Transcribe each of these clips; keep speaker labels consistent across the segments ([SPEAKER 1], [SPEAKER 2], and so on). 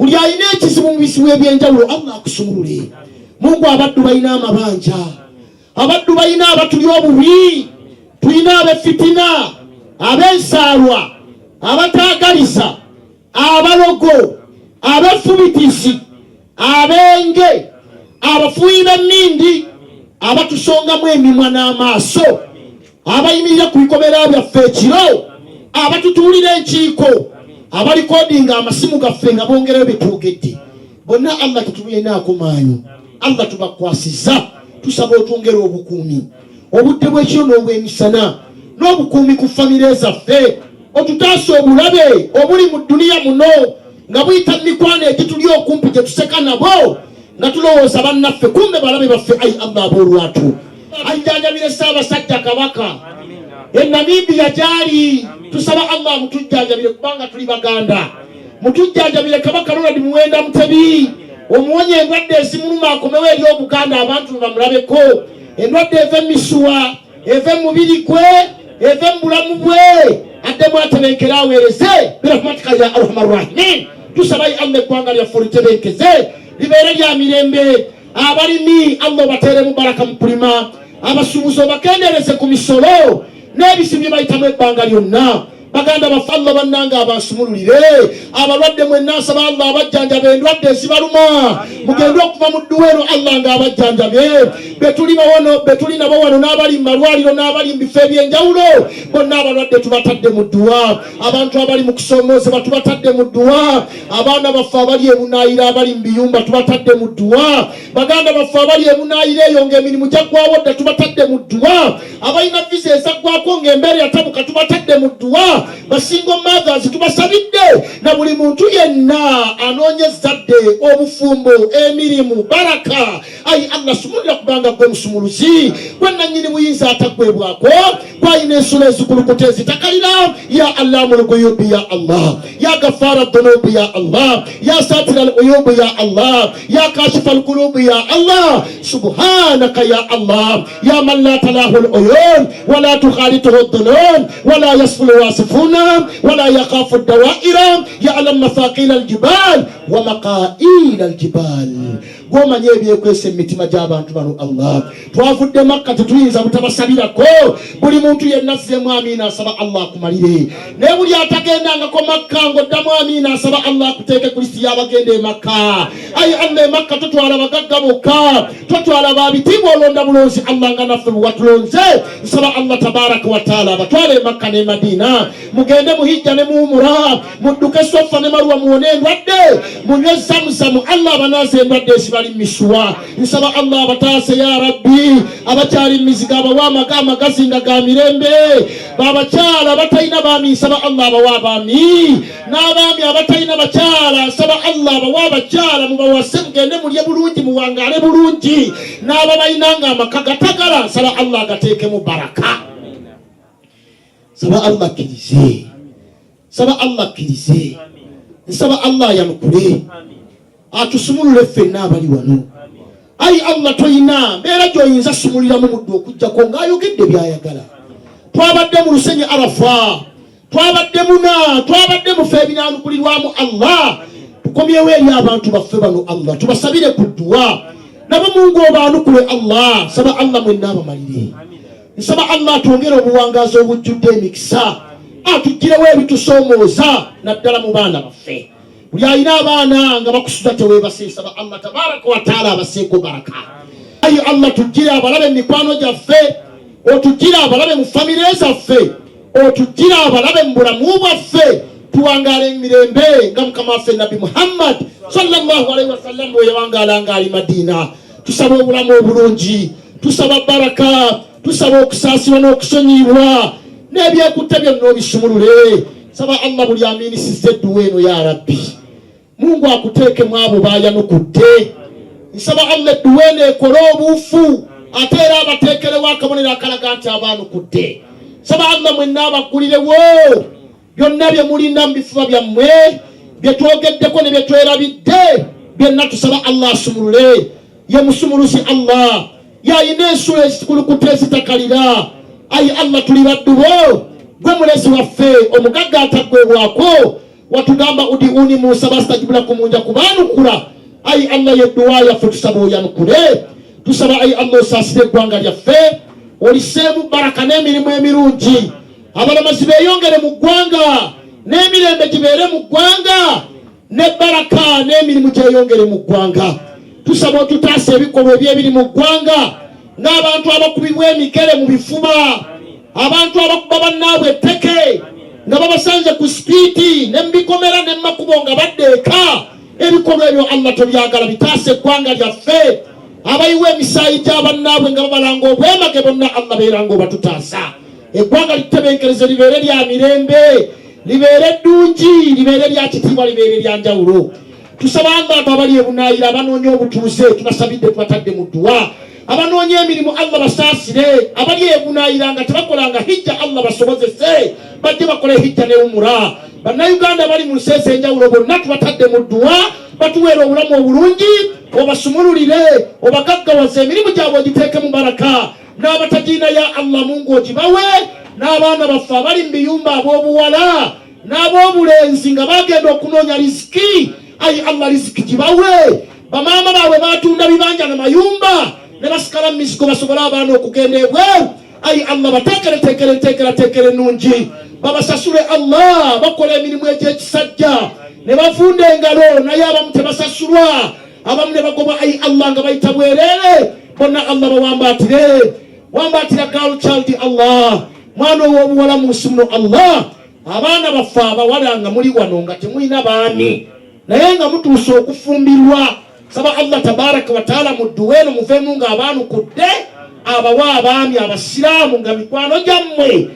[SPEAKER 1] Buli alina ekizibu mu bizibu eby'enjawulo, Allah akusumulule. Mungu, abaddu balina amabanja, abaddu balina abatuli obubi, tulina abefitina, ab'ensaalwa, abataagaliza, abalogo, abefubitisi, abenge, abafuuyi b'emmindi, abatusongamu emimwa n'amaaso, abayimirira ku bikomera byaffe ekiro, abatutuulira enkiiko, abalikodinga amasimu gaffe nga bongerayo byetwogedde. Bonna Allah tetubulinaako maanyi. Allah, tubakwasiza, tusaba otwongere obukuumi obudde bw'ekiro n'obw'emisana, n'obukuumi ku famire zaffe. Otutaasa obulabe obuli mu dduniya muno nga buyita mu mikwano egituli okumpi gye tuseka nabo nga tulowooza bannaffe, kumbe balabe baffe. Ayi Allah, aboolwatu, ajjanjabire Ssaabasajja Kabaka e Namibiya gyali. Tusaba Allah amutujjanjabire kubanga tuli Baganda. Mutujjanjabire Kabaka Ronald Muwenda Mutebi, omuwonye endwadde ezimuluma, akomewo eri Obuganda, abantu be bamulabeko. Endwadde eva emisuwa, eva emubiri gwe, eva mu bulamu bwe, addemu atebenkere, aweereze birahmatika ya arhamar rahimin. Tusaba Allah eggwanga lyaffe olitebenkeze, libeere lya mirembe. Abalimi, Allah obateeremu baraka mu kulima. Abasuubuzi obakendeereze ku misolo n'ebizibu bye bayitamu ebbanga lyonna. Baganda baffe, Allah bannange abansumululire. Abalwadde mwenna, nsaba Allah abajjanjaba endwadde ezibaluma. Mugende okuva mu dduweero Allah nga abajjanjabye. Betuli nabo wano n'abali mu malwaliro n'abali mu bifo eby'enjawulo, bonna abalwadde tubatadde mu dduwa. Abantu abali mu kusoomoozebwa tubatadde mu dduwa. Abaana baffe abali ebunaayira, abali mu biyumba, tubatadde mu dduwa. Baganda baffe abali ebunaayira eyo ng'emirimu gyaggwawo dda, tubatadde mu dduwa. Abalina visa ezaggwako ng'embeera yatabuka, tubatadde mu dduwa. Ba single mothers tubasabidde, na buli muntu yenna anoonya ezzadde, obufumbo, emirimu, baraka. Ayi Allah, sumulira, kubanga gwe musumuluzi, gwe nannyini buyinza ataggwebwako, gwalina ensulo ezikulukuta ezitakalira. Ya allamu lguyubi, ya Allah, ya gafara dhunubi, ya Allah, ya satira luyubu, ya Allah, ya kashifa lkulubu, ya Allah, subhanaka ya Allah, ya man la talahu luyun wala tukhalituhu dhunun wala yasfu lwasifuna wala yakhafu dawaira, yalam mathaqila aljibal wa maqaila aljibal. Gwomanya ebyekwesa emitima gy'abantu bano. Allah, twavudde Makka, tetuyinza butabasabirako. Buli muntu yenna azzeemu amiina, asaba Allah akumalire. Naye buli atagendangako Makka, ng'oddamu amiina, asaba Allah akuteeke ku lisiti y'abagenda e Makka. Ayi Allah, e Makka totwala bagagga bokka, totwala babitiibwa, olonda bulonzi. Allah, nga naffe bwewatulonze, nsaba Allah tabaraka wataala abatwale e Makka ne Madiina. Mugende muhijja ne muwumura, mudduke Sofa ne Maruwa, muwone endwadde, munywe Zamuzamu. Allah abanaaza endwadde ezibali misuwa. Nsaba Allah abataase ya Rabbi. Abakyali mumizigo abawe amaga amagazi nga ga mirembe. Babakyala abatalina baami, nsaba Allah abawe abaami, n'abaami abatalina bakyala, nsaba Allah abawe abakyala, mubawase, mugende mulye bulungi, muwangaale bulungi. N'ababalina nga amaka gatagala, nsaba Allah agateekemu baraka. Saba Allah akkirize, saba Allah akkirize, nsaba Allah ayanukule, atusumulule ffenna abali wano. Ayi Allah, toyina mbeera gy'oyinza sumuliramu muddu okugjako ng'ayogedde by'ayagala. Twabadde mu lusenyi Arafa, twabadde muna, twabadde mufe ebinanukulirwamu. Allah, tukomyewo eri abantu baffe bano. Allah, tubasabire ku dduwa nabo. Mungu, obaanukule. Allah, saba Allah mwenna abamalire. Nsaba Allah atwongere obuwangaazi obujjudde emikisa, atuggirewo ebitusoomooza, naddala mu baana baffe. Buli alina abaana nga bakusuza teweebase, nsaba Allah tabaraka wataala abaseeko baraka. Ayi Allah, tuggyire abalabe mu mikwano gyaffe, otuggyire abalabe mu famire zaffe, otuggyire abalabe mu bulamu bwaffe, tuwangaale emirembe nga mukama waffe Nabbi Muhammad sallallahu alaihi wasallam bwe yawangaala nga ali Madiina. Tusaba obulamu obulungi, tusaba baraka, tusaba okusaasirwa n'okusonyiyibwa, n'ebyekutte byonna obisumulule. Saba Allah buli aminisiza edduwa eno, ya Rabbi, Mungu akuteekemu abo bayanukudde. Nsaba Allah edduwa eno ekole obuufu, ate era abateekerewo akabonero akalaga nti abaanukudde. Saba Allah mwenna abaggulirewo byonna bye mulina mu bifuba byammwe, bye twogeddeko ne bye twerabidde byonna. Tusaba Allah asumulule. Ye musumuluzi Allah, yayina ensulo ezikulukuta ezitakalira. Ayi Allah, tuli baddu bo, gwe mulezi waffe omugagga ataggwebwako. Watugamba udiuni munsaba astajibu lakum, nja kubaanukula. Ayi Allah, yedduwa yaffe tusaba oyanukule. Tusaba ayi Allah osaasire eggwanga lyaffe, oliseemu baraka n'emirimu emirungi, abalamazi beeyongere mu ggwanga, n'emirembe gibeere mu ggwanga, ne baraka n'emirimu gyeyongere mu ggwanga. Tusaba otutaasa ebikolwa ebyebiri mu ggwanga, n'abantu abakubibwa emigere mu bifuba, abantu abakuba bannaabwe etteke nga babasanze ku sipiiti ne mubikomera ne mumakubo nga badda eka. Ebikolwa ebyo Allah tobyagala, bitaasa eggwanga lyaffe. Abayiwa emisaayi gy'abannaabwe nga babalanga obwemage bonna, Allah beera nga obatutaasa. Eggwanga litutebenkereze, libeere lya mirembe, libeere ddungi, libeere lya kitiibwa, libeere lya njawulo. Tusaba abantu abali ebunaayira abanoonya obutuuze, tubasabidde, tubatadde mu dduwa. Abanoonya emirimu Allah basaasire. Abali ebunaayira nga tebakolanga hijja, Allah basobozese bajje bakole hijja ne umura. Bannayuganda bali mu nsi ez'enjawulo bonna tubatadde mu dduwa, batuweera obulamu obulungi, obasumululire, obagaggawaze, emirimu gyabwe ogiteeke mu baraka, n'abatagiina ya Allah Mungu ogibawe. N'abaana baffe abali mu biyumba, ab'obuwala n'ab'obulenzi nga bagenda okunoonya riziki, ayi Allah riziki gibawe. Bamaama baabwe batunda bibanja na mayumba ne basikala mu mizigo basobole abaana okugenda ebweru. Ayi Allah bateekereteekere enteekerateekera ennungi, babasasule. Allah bakola emirimu egy'ekisajja ne bafunda engalo, naye abamu tebasasulwa, abamu ne bagobwa. Ayi Allah nga bayita bwereere bonna, Allah bawambaatire, wambaatira girl child Allah, mwana ow'obuwala mu nsi muno. Allah abaana baffe abawala nga muli wano nga temulina baami naye nga mutuuse okufumbirwa, saba Allah tabaraka wataala mu dduwa eno muveemu nga abaanukudde, abawa abaami abasiraamu nga mikwano gyammwe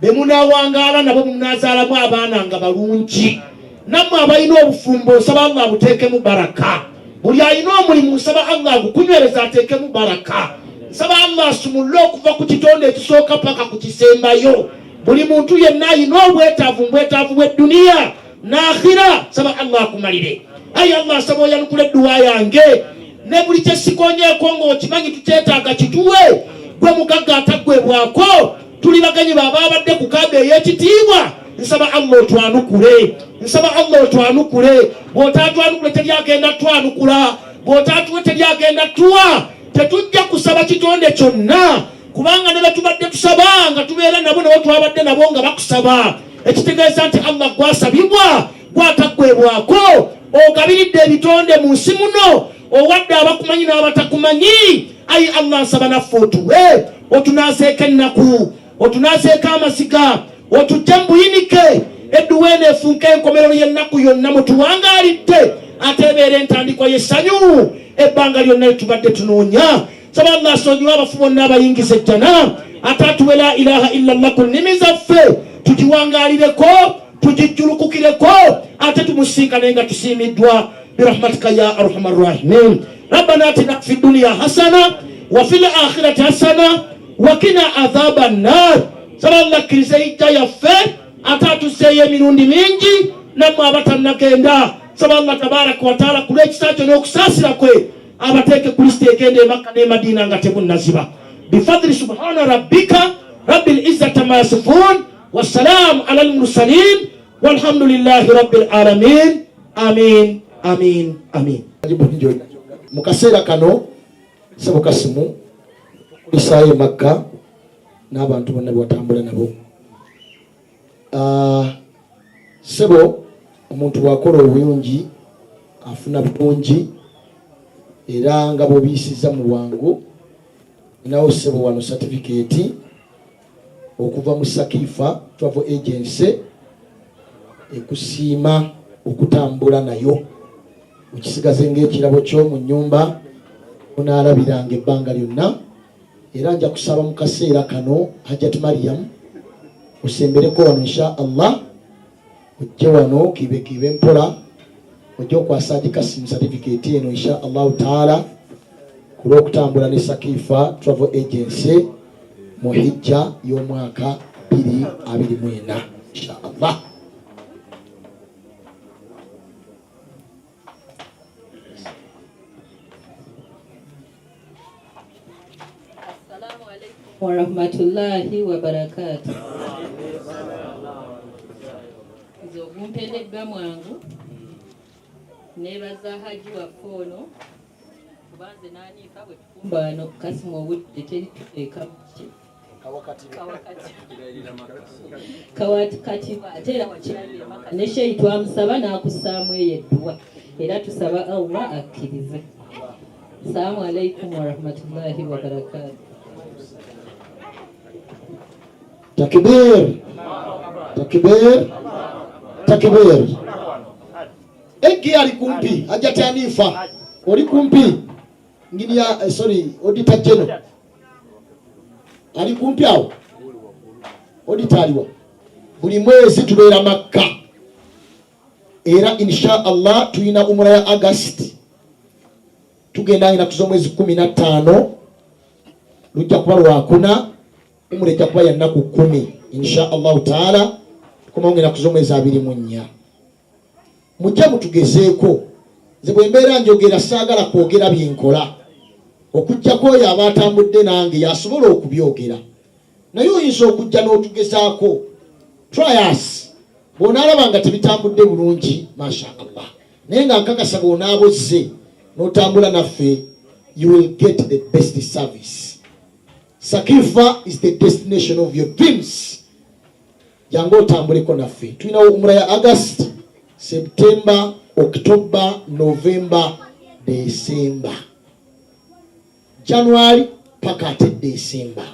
[SPEAKER 1] be munaawangaala nabo, munazaalamu abaana nga balungi. Nammwe abalina obufumbo nsaba Allah abuteekemu baraka. Buli alina omulimu nsaba Allah agukunywereza, ateekemu baraka. Nsaba Allah asumulule okuva ku kitonde ekisooka paka ku kisembayo. Buli muntu yenna alina obwetaavu mu bwetaavu bw'edduniya n'akhira, nsaba Allah akumalire. Ayi Allah nsaba oyanukula edduwa yange ne buli kyesikonyeeko ng'okimanyi tukyetaaga, kituwe. Gwe mugagga ataggwebwako, tuli bagenyi baaba abadde ku Kaaba ey'ekitiibwa. Nsaba Allah otwanukule, nsaba Allah otwanukule. Bw'otaatwanukule teri agenda twanukula, bw'otaatuwe teri agenda tuwa. Tetujja kusaba kitonde kyonna, kubanga ne betubadde tusaba nga tubeera nabo, nabo twabadde nabo nga bakusaba, ekitegeeza nti Allah gwasabibwa, gwataggwebwako. Ogabiridde ebitonde mu nsi muno, owadde abakumanyi n'abatakumanyi. Ayi Allah nsaba naffe otuwe, otunaazeeko ennaku, otunaazeeko amaziga, otujje mu buyinike. Edduwa eno efunke enkomerero y'ennaku yonna mutuwangaalidde, ate ebeera entandikwa y'essanyu ebbanga lyonna lyetubadde tunoonya. Saba Allah asonyiwe abafu bonna, abayingiza ejjana, ate atuwe la ilaha illa Allah ku nnimi zaffe, tugiwangaalireko, tugijjulukukireko, ate tumusinkane nga tusiimiddwa birahmatika ya arhamar rahimin. Rabbana atina fi dunya hasana wa fil akhirati hasana wakina adhaba nnar. Saba Allah akkirize hijja yaffe, ate atuzeeyo emirundi mingi. Nammwe abatannagenda, saba Allah tabaraka wataala ku lw'ekisa kyo n'okusaasira kwe abateeke ku lisiti egenda e Makka n'e Madiina nga temunnaziba bifadli. Subhana rabbika rabbil izzati amma yasifun, wassalaamu ala almursalin, walhamdulillahi rabbil alamin. Amin, amin, amin.
[SPEAKER 2] Mu kaseera kano, sebo Kasimu, tukulisaayo e Makka n'abantu bonna bewatambula nabo. Sebo, omuntu bw'akola obulungi afuna bulungi, era nga bw'obiyisiza mu bwangu nawo. Sebo, wano certificate okuva mu Sakifa Travel Agency ekusiima okutambula nayo, okisigaze ng'ekirabo kyo mu nnyumba onaalabiranga ebbanga lyonna. Era nja kusaba mu kaseera kano Hajat Mariam osembereko wano, insha Allah, ojje wano kiibekiibe mpola, ojje okwasa Haji Kasimu certificate eno, insha Allahu taala, ku lw'okutambula ne Sakifa Travel Agency mu hijja y'omwaka 2024, insha Allah.
[SPEAKER 3] Warahmatullahi wabarakatu. Nze ogumpe. Mutende Mwangu, nebaza Haji waffe ono, kuba nze n'Aniifa bwe tukumba wano Kasimu obudde teri tuteeka kawakatiba, ate era wakirabye Maka ne sheyi twamusaba n'akussaamu eyo edduwa, era tusaba Allah akkirize. Assalamu alaikum warahmatullahi wabarakatuh.
[SPEAKER 2] Takbir, takbir, takbir! Eggi ali kumpi, Hajati Anifa oli kumpi, nginia sorry, auditor general ali kumpi awo, auditor aliwa. Buli mwezi tubeera Makka, era insha Allah tulina umura ya August, tugenda ennaku z'omwezi 15, lujja kuba lwakuna. Umura ejja kuba ya nnaku 10 insha Allahu taala, tukomawo ng'ennaku z'omwezi 24. Mujja mutugezeeko. Nze bwe mbeera njogera saagala kwogera byenkola, okuggyako oyo aba atambudde nange yasobola okubyogera, naye oyinza okujja n'otugezaako. Try us, bw'onaalaba nga tebitambudde bulungi, masha Allah, naye nga nkakasa bw'onaaba ozze n'otambula naffe, you will get the best service. Sakifa is the destination of your dreams. Jangu otambuleko naffe. Tulinawo umura ya August, September, October, November, December, January paka ate December.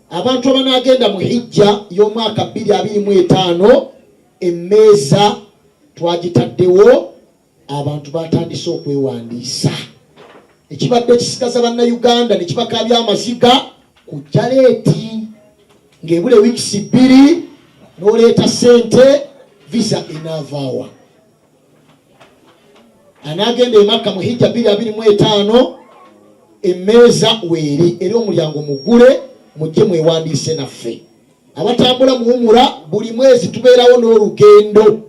[SPEAKER 2] Abantu abanagenda mu hijja y'omwaka 2025, emmeeza twagitaddewo, abantu batandise okwewandiisa. Ekibadde kisigaza Bannayuganda ne kibakabya amaziga kujja late, ng'ebula wiikisi 2 n'oleeta ssente, visa enaavaawa? Anaagenda Emakka mu hijja 2025, emmeeza weeri eri, omulyango mugule, mujje mwewandiise naffe. Abatambula muwumula, buli mwezi tubeerawo n'olugendo.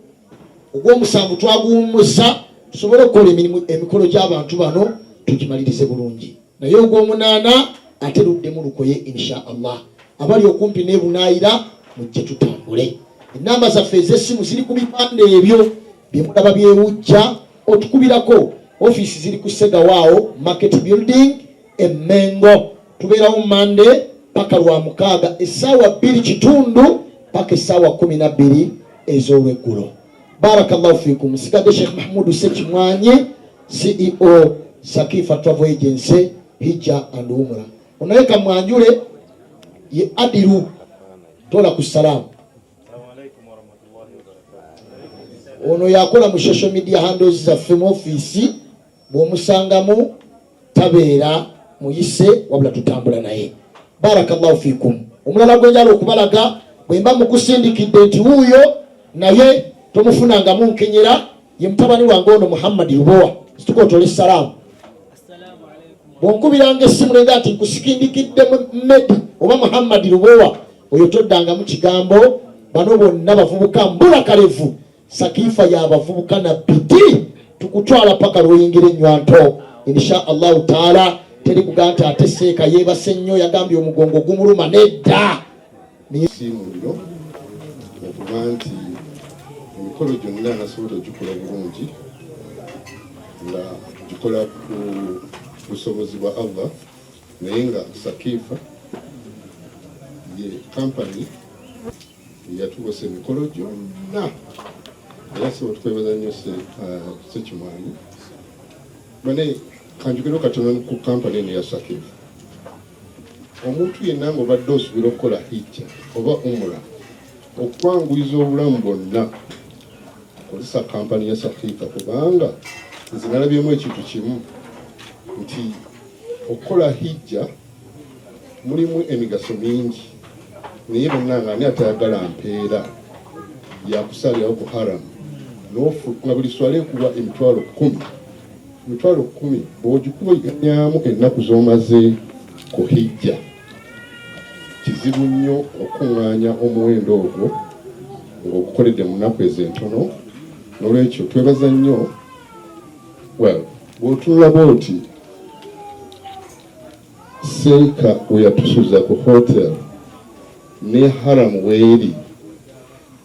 [SPEAKER 2] Ogw'omusanvu twaguwummuza tusobole okukola emirimu, emikolo gy'abantu bano tugimalirize bulungi, naye ogw'omunaana ate luddemu lukoye insha Allah. Abali okumpi n'ebunaayira mujje tutambule. Enamba zaffe ez'essimu ziri ku bipande ebyo byemulaba byewujja, otukubirako. Ofiisi ziri ku Segawaawo Market Building Emmengo. Tubeerawo Mande paka lwa mukaaga, essaawa 2:15 paka essaawa 12 ez'olweggulo. Barakallahu fikum. Nsigadde Sheikh Mahmudu Sekimwanyi, CEO Sakifa Travel Agency, hijja and umra. Onaye kamwanjule ye Adiru tola ku salaamu. Ono yakola mu social media handles zaffe mu ofiisi. Bw'omusangamu tabeera muyise, wabula tutambula naye. Barakallahu fikum. Omulala gwenjala okubalaga, bwe mba mukusindikidde nti wuuyo, naye tomufunangamu nkenyera, ye mutabani wange ono Muhammadi Lubowa. Situka otole salaamu. Bw'onkubiranga essimu nenga nti nkusikindikidde Medi oba Muhammadi Lubowa, oyo toddangamu kigambo. Bano bonna bavubuka mbula kalevu. Sakifa y'abavubuka na bidi, tukutwala paka lwoyingira ennywanto insha Allahu taala. Teri kugaa nti ate seeka yeebase nnyo, yagambye omugongo gumuluma, nedda.
[SPEAKER 4] Siimuliro okuba nti emikolo gyonna nasobola ogikola bulungi nga gikola ku busobozi bwa Allah, naye nga Sakifa ye kampani yatubosa emikolo gyonna, era sobola tukwebaza nnyo Sekimwanyi. Bane kanjogero katono ku kampani eno ya Sakifa. Omuntu yenna ng'obadde osuubira okukola hijja oba umura, okwanguyiza obulamu bwonna, kozesa kampani ya Sakifa, kubanga nze nalabyemu ekintu kimu nti okukola hijja mulimu emigaso mingi, naye bannange ani atayagala mpeera yakusalirawo ku haram nga buli swala ekuwa 100,000? 100,000 bw'ogikubanyamu ennaku z'omaze ku hijja, kizibu nnyo okuŋŋaanya omuwendo ogwo ng'ogukoledde mu nnaku ezo entono. N'olwekyo twebaza nnyo. Well, bw'otunula bw'oti, seeka we yatusuza ku hotel ne haram weeri.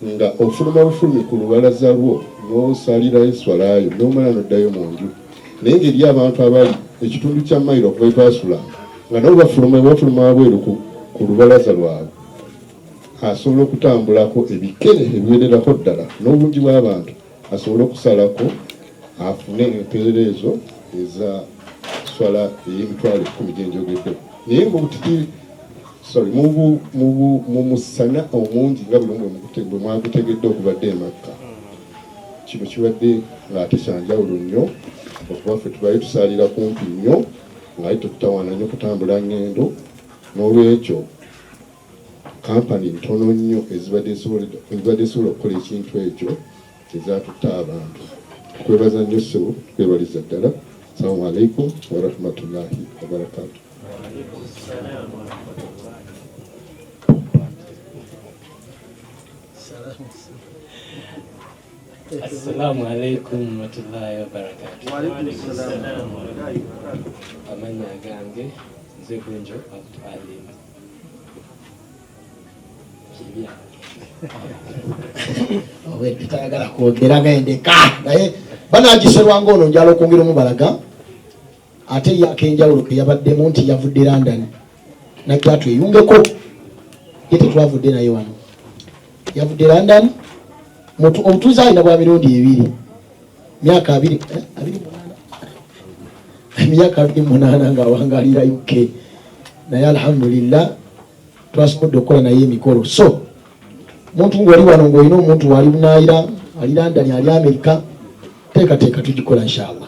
[SPEAKER 4] Nga ofuluma bufulumi ku lubalaza lwo n'osalirayo eswalayo n'omala n'oddayo mu nju. Naye ng'eri abantu abali ekitundu kya mayiro okuva etwasulanga nga nabo bafuluma bafuluma wabweru ku lubalaza lwabwe, asobola okutambulako ebikere ebiwererako ddala n'obungi bw'abantu asobole okusalako afune empeera ezo eza swala ey'emitwalo 10 gyenjogeddeko. Naye mu butiti, sorry, mu musana omungi nga buli omu bwe mwagutegedde okubadde e Makka, kino kibadde ng'ate kyanjawulo nnyo okuba ffe tubadde tusaalira kumpi nnyo ng'ate tetutawaana nnyo kutambula ngendo. N'olwekyo kampani ntono nnyo ezibadde zisobola okukola ekintu ekyo ezatutte abantu. Tukwebaza nnyo ssebo, tukwebaliza ddala. Assalamu alaikum warahmatullahi wabarakatuh.
[SPEAKER 5] Assalamu alaikum warahmatullahi wabarakatuh. Amannya gange nze Gunjo Abdu Alim. Kibya.
[SPEAKER 2] Obwedde tayagala kwogera ngendeka, naye banagiserwanga ono njala okwongera omubalaga. Ate ye ak'enjawulo ke yabaddemu nti yavudde London najja atweyungeko, ye tetwavudde naye wano, yavudde London. Obutuuze alina bwa mirundi ebiri, myaka 28, emyaka 28 ng'awangalira UK, naye alhamdulillah twasobodde okukola naye emikolo. So muntu ng'oli wano ng'olina omuntu wali bunaayira, ali London, ali Amerika, teekateeka tugikola inshallah.